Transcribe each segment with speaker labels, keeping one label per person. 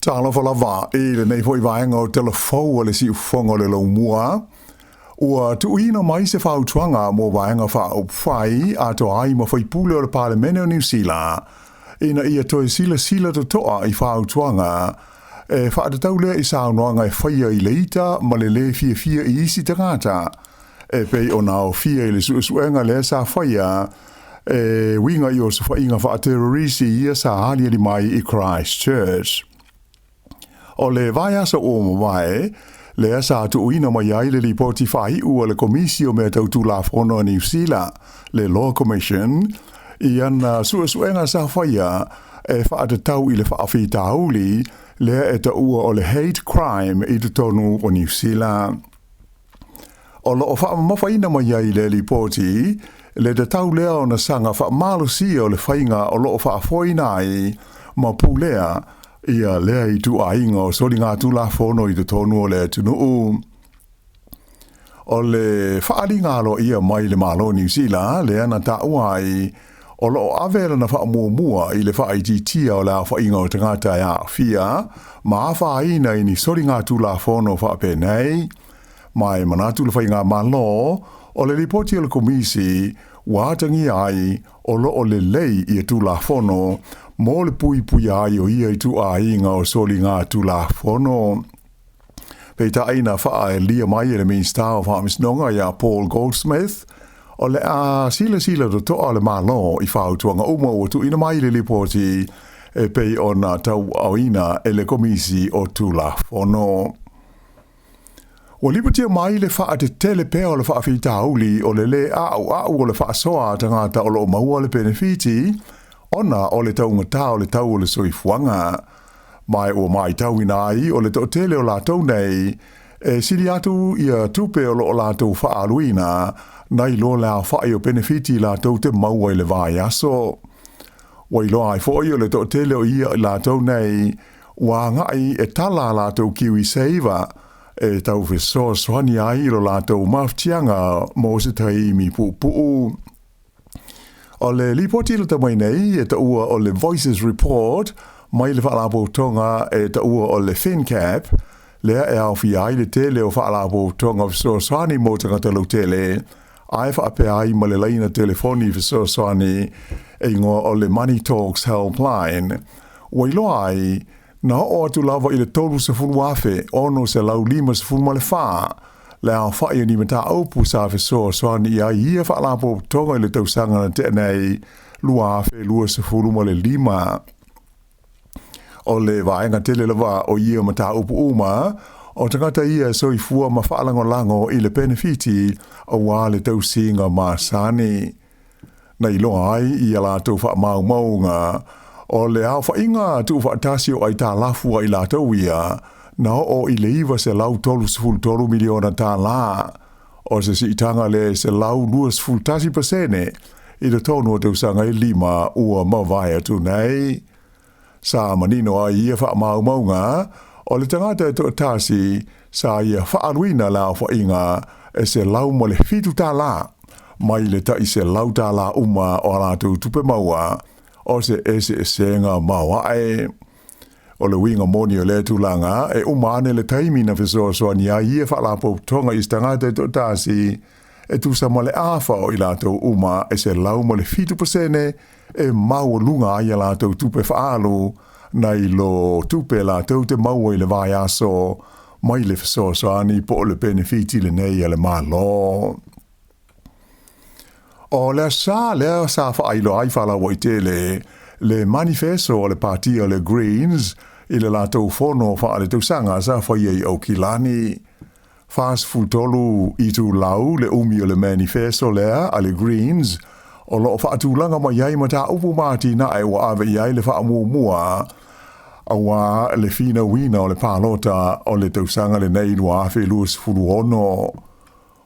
Speaker 1: Talofa lava i lenei foi vaega o Tala Fou a le Siufofoga o le Laumua. Ua tuuina mai se fautuaga mo Vaega Faaupufai atoa ai ma faipule o le Palemene o Niu Sila ina ia toe silasila totoa i fautuaga e faatatau lea i saunoaga e faia i le ita ma le lē fiafia i isi tagata e pei ona aofia i le suesuega lea sa faia e uiga i osofaiga faaterorisi ia sa aliali mai i Christchurch. O le vaiaso ua mavae, lea sa tuuina mai ai le lipoti faaiu a le Komisi o Mea Tau Tulafono a Niu Sila, le Law Commission, i ana suesuega sa faia e faatatau i le faafitauli lea e taua o le hate crime i totonu o Niu Sila. O lo o faamamafaina mai ai i le lipoti le tatau lea ona saga faamalosia o le faiga o lo o faafoeina ai ma pulea ia lea ituaiga o soligatulafono i totonu o le atunuu. O le faaaliga aloaia mai le Malo o Niu Sila lea na taua ai o lo o ave lana faamuamua i le faaitiitia o le aofaiga o tagata e aafia ma afaina i ni soligatulafono faapenei. Ma e manatu le Faigamalo, o le lipoti a le Komisi ua atagia ai o lo o lelei ia Tulafono mo le puipuia ai o ia ituaiga o soligatulafono. Peitai na faaelia mai e le Minisita o Faamasinoga ia Paul Goldsmith, o le a silasila totoa le Malo i fautuaga uma ua tuuina mai i le lipoti e pei ona tauaaoina e le Komisi o Tulafono. Ua lipotia mai le faatetele pea o le faafitauli o le lē a'ua'u o le faasoa a tagata o lo o maua le penefiti ona o le taugatā o le tau o le soifuaga. Ma ua maitauina ai o le toatele o latou nei e sili atu ia tupe o lo o latou faaaluina nai lo le aofai o penefiti latou te maua i le vaiaso. Ua iloa ai foi o le toatele o ia i latou nei ua agai e tala a latou KiwiSaver e tau fesoasoani ai i lo latou mafatiaga mo se taimi puupuu. O le lipoti lata mai nei e taua o le Voices Report mai le Faalapotopotoga e taua o le FinCap, lea e aofia ai le tele o faalapotopotoga fesoasoani mo tagata lautele, ae faapea ai ma le laina telefoni fesoasoani e igoa o le Money Talks Helpline. Ua iloa ai, na oo atu lava i le 30,654 le aofai o ni mataupu sa fesoasoani i ai ia faalapotopotoga i le tausaga na tea nei 2025. O le vaega tele lava o ia mataupu uma, o tagata ia e soifua ma faalagolago i le penefiti aua le tausiga masani. Na iloa ai i a latou faamaumauga, o le aofaiga tuufaatasi o aitalafu a i latou ia, na oo i le $933 miliona tala, o se siitaga lea e 121% i totonu o tausaga e lima ua mavae atu nei. Sa manino ai ia faamaumauga, o le tagata e toatasi sa ia faaaluina le aofaiga e $107 mai le tai $100 uma o a latou tupe maua, o se eseesega maoae. O le uiga moni o lea tulaga, e uma ane le taimi na fesoasoani ai ia faalapotopotoga i se tagata e toatasi e tusa ma le afa o i latou uma e 107% e maualuga ai a latou tupe faaalu nai lo tupe latou te maua i le vaiaso mai le fesoasoani po o le penefiti lenei a le Malo. O le aso lea sa faailoa ai faalauaitele le manifeso o le Pati o le Greens i le latou fono faaletausaga sa faia i Aukilani. 43 itulau le umi o le manifeso lea a le Greens o lo o faatulaga mai ai mataupu ma atinae ua ave i ai le faamuamua aua le finauina o le palota o le tausaga lenei 2026.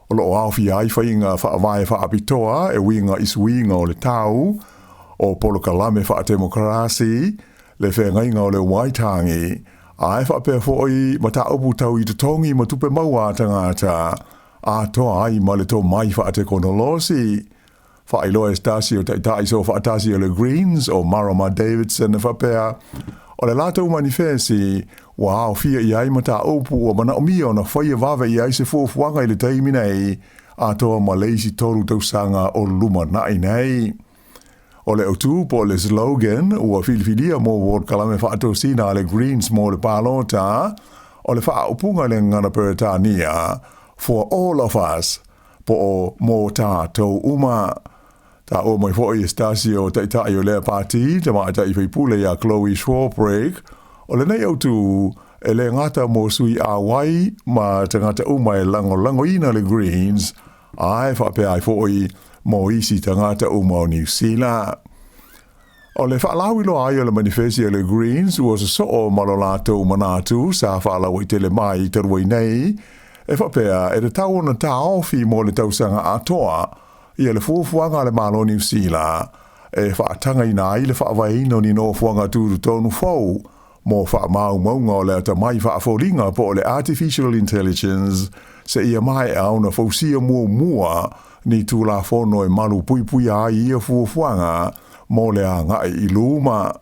Speaker 1: O lo o aofia ai faiga faavae faapitoa e uiga i suiga o le tau, o polokalame faatemokarasi, le feagaiga o le Waitangi, ae faapea foi mataupu tau i totogi ma tupe maua a tagata, atoa ai ma le tomai faatekonolosi. Faailoa e se tasi o taitai soofaatasi o le Greens, o Marama Davidson e faapea, O le latou manifesi, ua aofia i ai mataupu ua manaomia ona faia vave i ai se fuafuaga i le taimi nei, atoa ma le isi 3 tausaga o lumanai nei. O le autu po o le slogan ua filifilia mo polokalame faatosina a le Greens mo le palota, o le faaupuga i le gagana Peretania, For all of us, po o Mō tātou uma. Taua mai foi e se tasi o taitai o lea pati, tamaitai faipule ia Chloe Swarbrick, o lenei autu e le gata mo sui auai ma tagata uma e lagolagoina le Greens, ae faapea ai foi mo isi tagata uma o Niu Sila. O le faalauiloa ai o le manifesi a le Greens ua sosoo ma lo latou manatu sa faalauaitele mai talu ai nei, e faapea e tatau ona taofi mo le tausaga atoa ia le fuafuaga a le Malo o Niu Sila e faatagaina ai le faavaeina o ni nofoaga tutotonu fou mo faamaumauga o le atamai faafoliga po o le Artificial Intelligence seia maea ona fausia muamua ni tulafono e malu puipuia ai ia fuafuaga mo le agai i luma.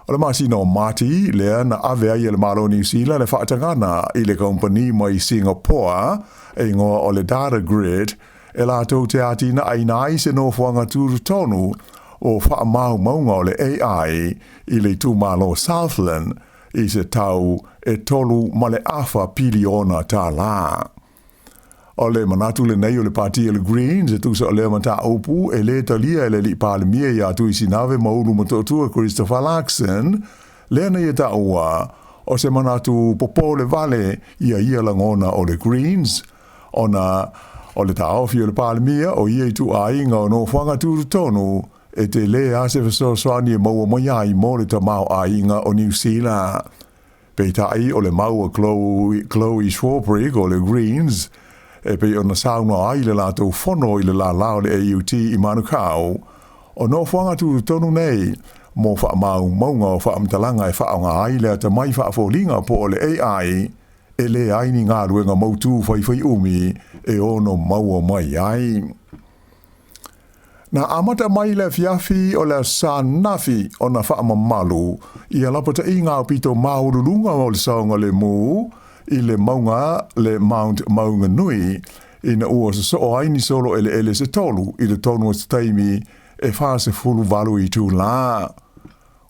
Speaker 1: O le masina o Mati lea na ave ai e le Malo o Niu Sila le faatagana i le kamupani mai Singapore e igoa o le Datagrid e latou te atinaeina ai se nofoaga tutotonu o faamaumauga o le AI i le itumalo Southland i se tau e 3.5 piliona tālā. O le manatu lenei o le pati o le Greens e tusa o lea mataupu e lē talia e le alii Palemia ia Tuisinave Maulu Motootua Christopher Luxon, lea na ia taua o se manatu popole vale ia ia lagona o le Greens, ona o le taofi o le Palemia o ia ituaiga o nofoaga tutotonu e telē lava se fesoasoani e maua mai ai mo le tamaoaiga o Niu Sila. Peitai o le mau a Chloe, Chloe Swarbrick o le Greens, e pei ona saunoa ai i le latou fono i le lālā o le AUT i Manukau, o nofoaga tutotonu nei mo faamaumauga o faamatalaga e faaaoga ai le atamai faafoliga po o le AI, e leai ni galuega mautū faifaiʻumi e ono maua mai ai. Na amata mai i le afiafi o le Aso Ananafi ona faamamalu ia lapataiga aupito maualuluga o le saogalemu i le mauga le Mount Maunganui ina ua sosoo ai ni solo eleele se tolu i totonu o se taimi e 48 itulā.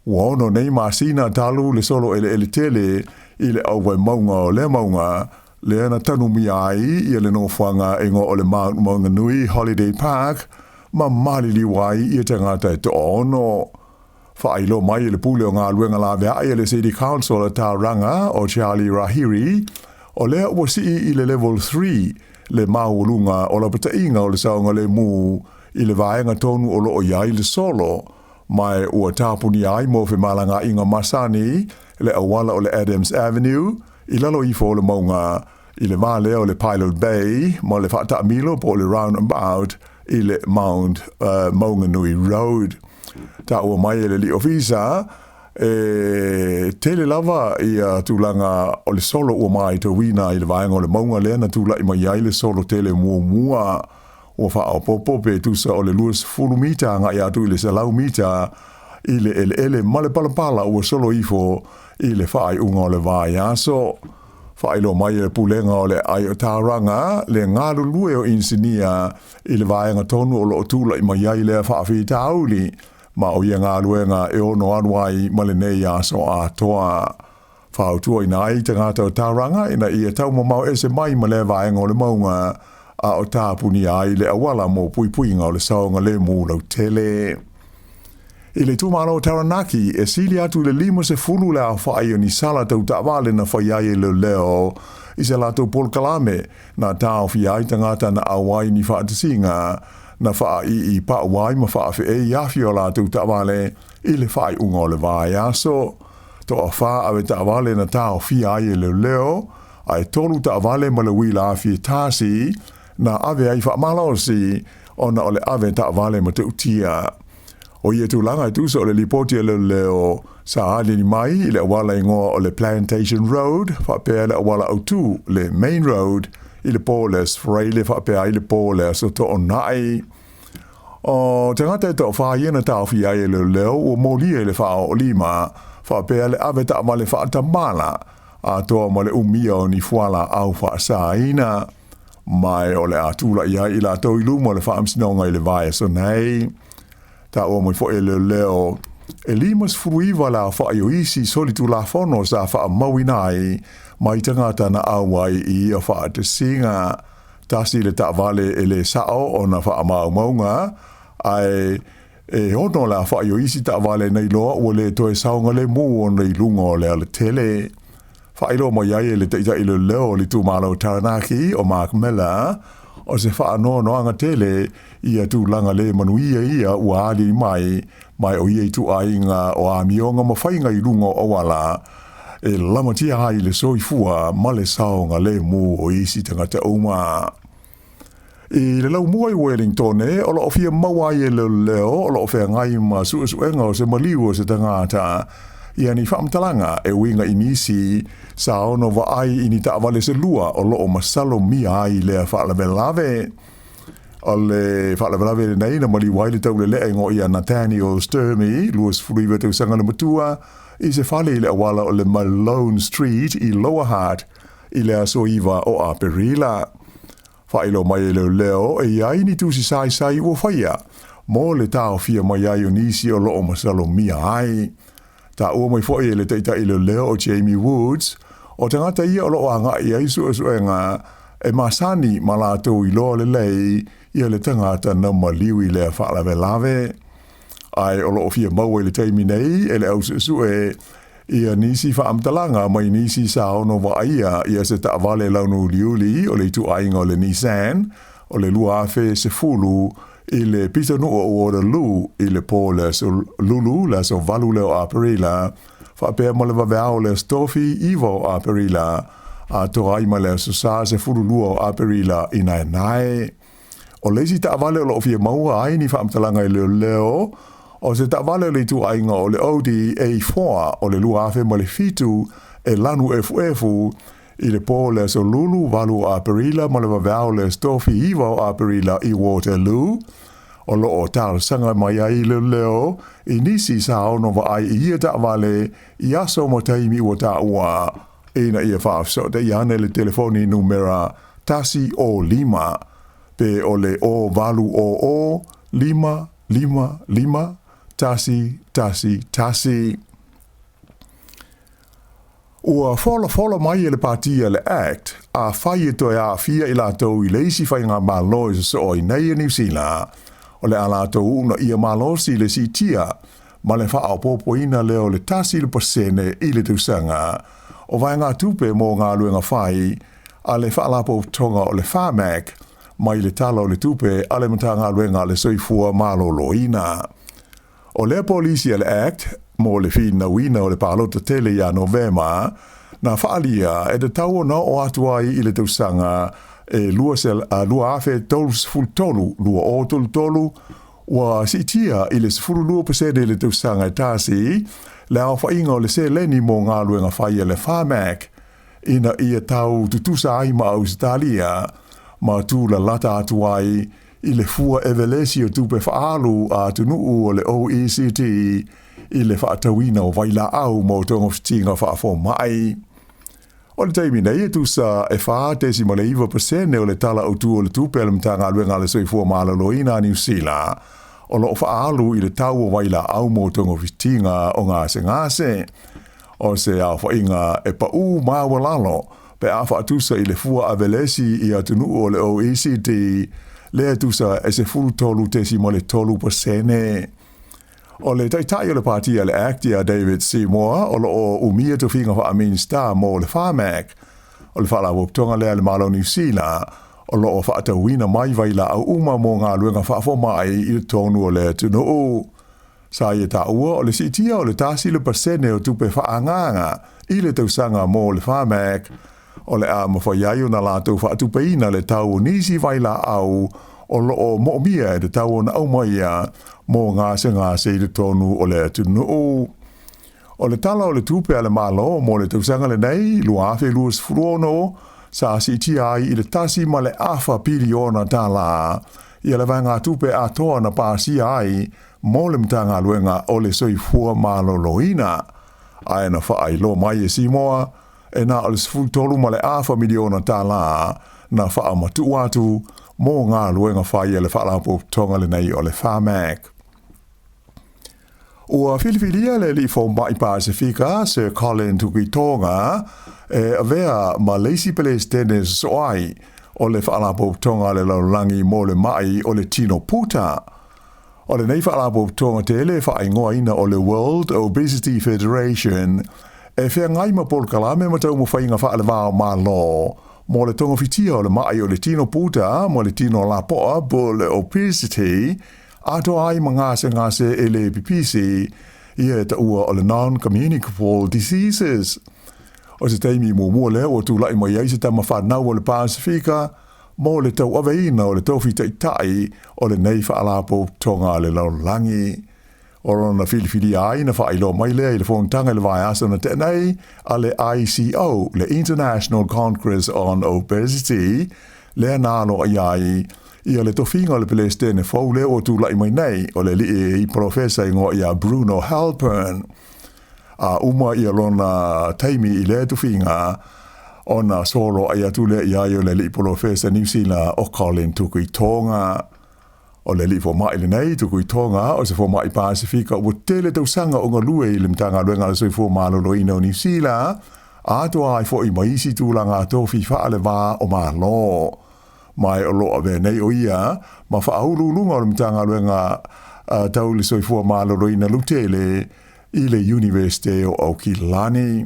Speaker 1: Ua ono nei masina talu le solo eleele tele i le auvaemauga o lea mauga, lea na tanumia ai ia le nofoaga e igoa o le Mount Maunganui Holiday Park ma maliliu ai ia tagata e toaono. Faailoa mai e le Pule o Galuega Laveai a le City Council a Tauranga o Charlie Rahiri, o lea ua sii i le Level 3 le maualuga o lapataiga o le saogalemu i le vaega tonu o lo o i ai le solo, ma ua tapunia ai mo femalagaaiga masani le auala o le Adams Avenue i lalo ifo o le mauga i le va lea o le Pilot Bay ma le faataamilo po o le Roundabout i le Mount Maunganui Road. Taua mai e le alii ofisa e tele lava ia tulaga o le solo ua matauina i le vaega o le mauga lea na tulai mai ai le solo tele muamua. Ua faaopoopo pe tusa o le 20 mita agai atu i le 100 mita i le eleele ma le palapala ua solo ifo i le faaiuga o le vaiaso. Faailoa mai e le Pulega o le Aai o Tauranga le galulue o inisinia i le vaega tonu o lo o tulai mai ai lea faafitauli, ma o ia galuega e ono alu ai ma lenei aso atoa. Fautuaina ai tagata o Tauranga ina ia taumamao ese mai ma lea vaega o le mauga a o tapunia ai le auala mo puipuiga o le saogalemu lautele. I le itumalo o Taranaki, e sili atu i le 50 le aofai o ni sala tau taavale na fai ai e leoleo i se latou polokalame na taofia ai tagata na auai ni faatasiga na faaiipaʻu ai ma faafeei afi o latou taavale i le faaiuga o le vaiaso. Toafa avetaavale na taofia ai e leoleo, ae tolu taavale ma le uila afi e tasi na ave ai faamalosi ona o le ave taavale matautia. O ia tulaga e tusa o le lipoti a leoleo sa aliali mai i le auala igoa o le Plantation Road faapea le auala autū le Main Road i le po o le Aso Faraile faapea ai le po o le Aso Toonai. O tagata e toafa ia na taofia ai e leoleo ua molia i le faaoolima faapea le ave taavale faatamala atoa ma le umia o ni fualaau faasaina. Ma o le a tulai ai i latou i luma o le Faamasinoga i le vaiaso nei. Taua mai foi e leoleo, e 59 le aofai o isi solitulafono sa faamauina ai mai tagata na auai i ia faatasiga. 1 le taavale e le sao ona faamaumauga, ae e 6 le aofai o isi taavale na iloa ua le toe saogalemu ona i luga o le alatele. Faailoa mai ai e le taitai leoleo o le itumalo o Taranaki o Mark Miller, o se faanoanoaga tele ia tulaga le manuia ia ua aliali mai, ma o ia ituaiga o amioga ma faiga i luga o auala e lamatia ai le soifua ma le saogalemu o isi tagata uma. I le laumua i Wellingtone, o loo fia maua ai e leoleo o loo feagai ma suesuega o se maliu o se tagata ia ni faamatalaga e uiga i nisi sa ono vaai i ni taavale se lua o loo masalomia ai lea faalavelave. O le faalavelave lenei na maliu ai le taulelea igoa ia Nathaniel Sturmey, 29 tausaga le matua, i se fale i le auala o le Malone Street i Lower Hutt i le aso 9 o Aperila. Faailoa mai e leoleo e i ai ni tusi saisai ua faia mo le taofia mai ai o nisi o loo masalomia ai. Taua mai foi e le taitai leoleo o Jamie Woods, o tagata ia o loo agai ai suesuega e masani ma latou iloa lelei ia le tagata na maliu i lea faalavelave. Ae o loo fia maua i le taimi nei e le au suesue ia nisi faamatalaga mai nisi sa ono vaaia ia se taavale launu uliuli o le ituaiga o le Nissan o le 2010 i le pitonuu o Waterloo i le po o le aso Lulu le aso 8 lea o Aperila, faapea ma le vaveao o le aso Tofi 9 o Aperila, atoa ai ma le aso Sa 12 o Aperila i naenae. O le isi taavale o loo fia maua ai ni faamatalaga i leoleo, o se taavale o le ituaiga o le Audi A4 o le 2007 e lanu efuefu i le po o le aso Lulu 8 o Aperila ma le vaveao o le aso Tofi 9 o Aperila i Waterloo. O loo talosaga mai ai leoleo i nisi sa ono vaai i ia taavale i aso ma taimi ua taua, ina ia faafesootai ane le telefoni numera 105 pe o le 0800 5 5 5 1 1 1. Ua folafola mai e le Pati a le act afai e toe aafia i latou i le isi faigamalo e sosoo ai nei e Niu Sila, o le a latou uunaia malosi le siitia ma le faaopoopoina lea o le 1% i le tausaga o vaegatupe mo galuega fai a le Faalapotopotoga o le Pharmac mai le Tala o le Tupe a le Matagaluega a le Soifua Maloloina. O lea polisi a le act mo le finauina o le palota tele ia Novema, na faaalia e tatau ona oo atu ai i le tausaga e 2033, 2033, ua siitia i le 12% i le tausaga e tasi le aofaiga o le seleni mo galuega fai a le Pharmac ina ia tau tutusa ai ma Ausetalia ma tulalata atu ai i le fua evelesi o tupe faaalu a atunuu o le OECD i le faatauina o vailaau mo togafitiga faafomai. O le taimi nei e tusa e 4.9% o le Tala Autu o le Tupe a le Matagaluega a le Soifua Maloloina a Niu Sila o loo faaalu i le tau o vailaau mo togafitiga o gasegase. O se aofaiga e paū maualalo pe a faatusa i le fua avelesi i atunuu o le OECD lea e tusa e 13.3%. O le taitai o le Pati a le act ia David Seymour o loo umia tofiga faa-Minista mo le Pharmac, o le faalapotopotoga lea a le Malo o Niu Sila o loo faatauina mai vailaau uma mo galuega faafomai i totonu o le atunuu. Sa ia taua o le siitia o le 1% o tupe faaagaaga i le tausaga mo le Pharmac, o le a mafai ai ona latou faatupeina le tau o nisi vailaau o loo moomia e tatau ona aumaia mo gasegase i totonu o le atunuu. O le Tala o le Tupe a le Malo mo le tausaga lenei 2026 sa siitia ai i le 1.5 piliona tala ia le vaegatupe atoa na pasia ai mo le Matagaluega o le Soifua Maloloina. Ae na faailoa mai e Simoa, e na o le $13.5 miliona na faamatuu atu mo galuega fai a le Faalapotopotoga lenei o le Pharmac. Ua filifilia le alii fomai Pasefika Sir Colin Tukuitonga e avea ma le isi Peresetene sosoo ai o le Faalapotopotoga a le Lalolagi mo le Mai o le Tino Puta. O lenei faalapotopotoga tele e faaigoaina o le World Obesity Federation e feagai ma polokalame ma taumafaiga faaleva o Malo mo le togafitia o le ma'i o le tino puta ma le tino lapoa po o le obesity, atoa ai ma gasegase e le pipisi ia e taua o le non-communicable diseases. O se taimi muamua lea ua tulai mai ai se tama fanau o le Pasefika mo le tauaveina o le tofi taitai o lenei faalapotopotoga a le lalolagi. O lona filifilia ai na faailoa mai lea i le fonotaga i le vaiaso na tea nei a le ICO, le International Congress on Obesity, lea na aloaia ai ia le tofiga o le Peresetene fou lea ua tulai mai nei, o le alii polofesa igoa ia Bruno Halpern. A uma ia lona taimi i lea tofiga, ona soloai atu lea i ai o le alii polofesa Niu Sila o Colin Tukuitonga. O le alii fomai lenei Tukuitonga o se fomai Pasefika ua tele tausaga o galue i le Matagaluega a le Soifua Maloloina o Niu Sila, atoa ai foi ma isi tulaga tofi faaleva o Malo. Ma o lo o avea nei o ia ma faauluuluga o le Matagaluega tau le Soifua Maloloina Lautele i le Iunivesite o Aukilani.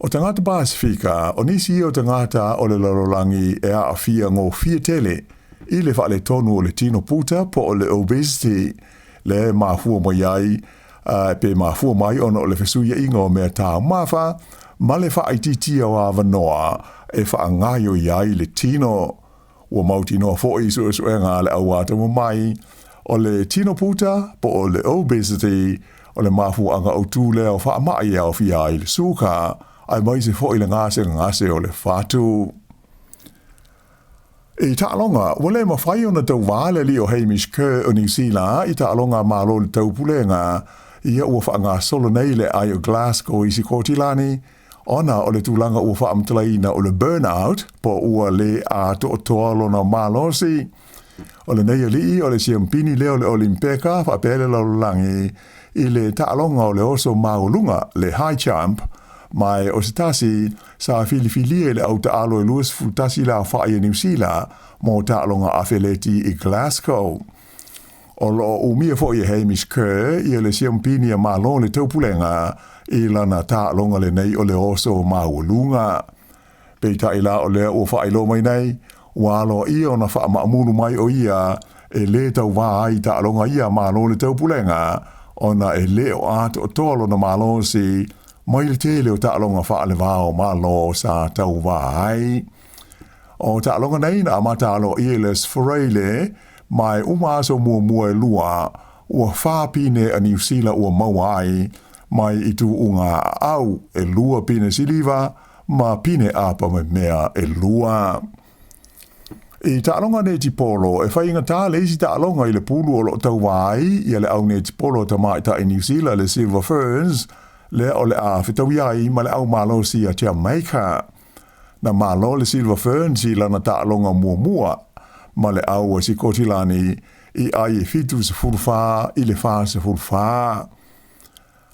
Speaker 1: O tagata Pasefika, o nisi ia o tagata o le lalolagi e aafia gofie tele i le faaletonu o le tino puta po o le obesity, lea e mafua mai ai pe mafua mai ona o le fesuiaiga o mea taumafa ma le faaitiitia o avanoa e faagaoioi ai le tino. Ua mautinoa foi i suesuega a le au atamamai, o le tino puta po o le obesity o le mafuaaga autu lea o faamai e aofia ai le suka, aemaise foi le gasegase o le fatu. I taaloga, ua le mafai ona tauvā le alii o Hamish Kerr o Niu Sila i taaloga a Malo o le Taupulega ia ua faagasolo nei i le aai o Glasgow i Sikotilani, ona o le tulaga ua faamatalaina o le burnout po ua le atoatoa lona malosi. O lenei alii o le siampini lea o le Olimpeka faapea le lalolagi i le taaloga o le oso maualuga, le high jump, ma o se tasi sa filifilia i le au taalo e 21 le aofai a Niu Sila mo taaloga afeleti i Glasgow. O lo o umia foi e Hamish Kerr ia le siampini a Malo o le Taupulega i lana taaloga lenei o le oso maualuga. Peitai la o lea ua faailoa mai nei, ua aloaia ona faamaamulu mai o ia e lē tauvā ai i taaloga ia a Malo o le Taupulega, ona e le o atoatoa lona malosi mai le tele o taaloga faaleva o Malo sa tauvā ai. O taaloga nei na amata aloaia i le Aso Faraile, ma e uma aso muamua e lua, ua fa pine a Niu Sila ua maua ai mai i tuuga aau, e lua pine siliva ma pine apa memea e lua. I taaloga netipolo, e faigatā le isi taaloga i le pulu o lo o tauvā ai ia le au netipolo a tamaitai Niu Sila le Silver Ferns, lea o le a fetaui ai ma le au malosi a Jamaica. Na malo le Silver Ferns i lana taaloga muamua ma le au a Sikotilani i ai e 74-44.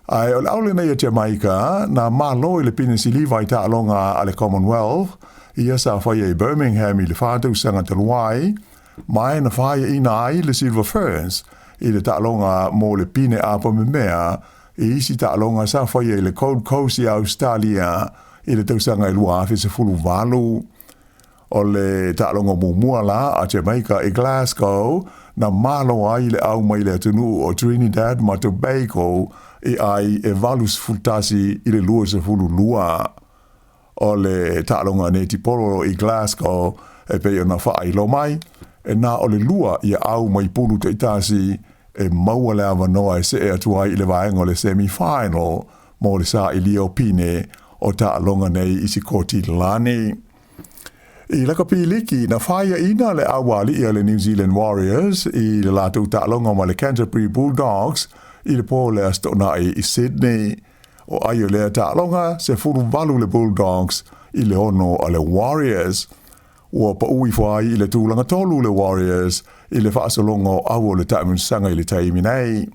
Speaker 1: Ae o le au lenei a Jamaica na malo i le pine siliva i taaloga a le Commonwealth ia sa faia i Birmingham i le 4 tausaga talu ai, ma e na faiaina ai le Silver Ferns i le taaloga mo le pine apa memea i isi taaloga sa faia i le Gold Coast i Australia i le tausaga e 2018. O le taaloga muamua la a Jamaica i Glasgow na malo ai le au mai le atunuu o Trinidad ma Tobago i ai e 81-22. O le taaloga netipolo i Glasgow e pei ona faailoa mai, e na o le lua ia au mai pulu taitasi e maua le avanoa e see atu ai i le vaega o le semi-final mo le sailia o pine o taaloga nei i Sikotilani. I lakapi liki, na faiaina le aualii a le New Zealand Warriors i le latou taaloga ma le Canterbury Bulldogs i le po o le Aso Toonai i Sydney. O ai o lea taaloga, 18 le Bulldogs i le 6 a le Warriors. Ua paʻu ifo ai i le tulaga 3 le Warriors i le faasologa o au o le taamilosaga i le taimi nei.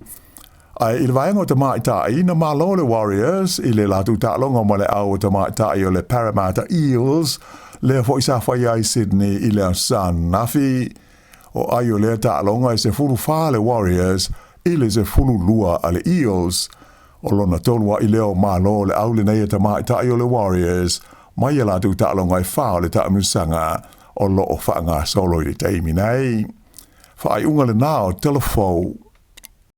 Speaker 1: Ae i le vaega o tamaitai, na malo le Warriors i le latou taaloga ma le au o tamaitai o le Parramatta Eels, lea foi sa faia ai Sydney i le aso ananafi. O ai o lea taaloga e 14 le Warriors i le 12 a le Eels. O lona tolu a'i lea o malo o le au lenei a tamaitai o le Warriors mai a latou taaloga e fa o le taamilosaga o lo o faagasolo i le taimi nei. Faaiuga lena o Tala Fou.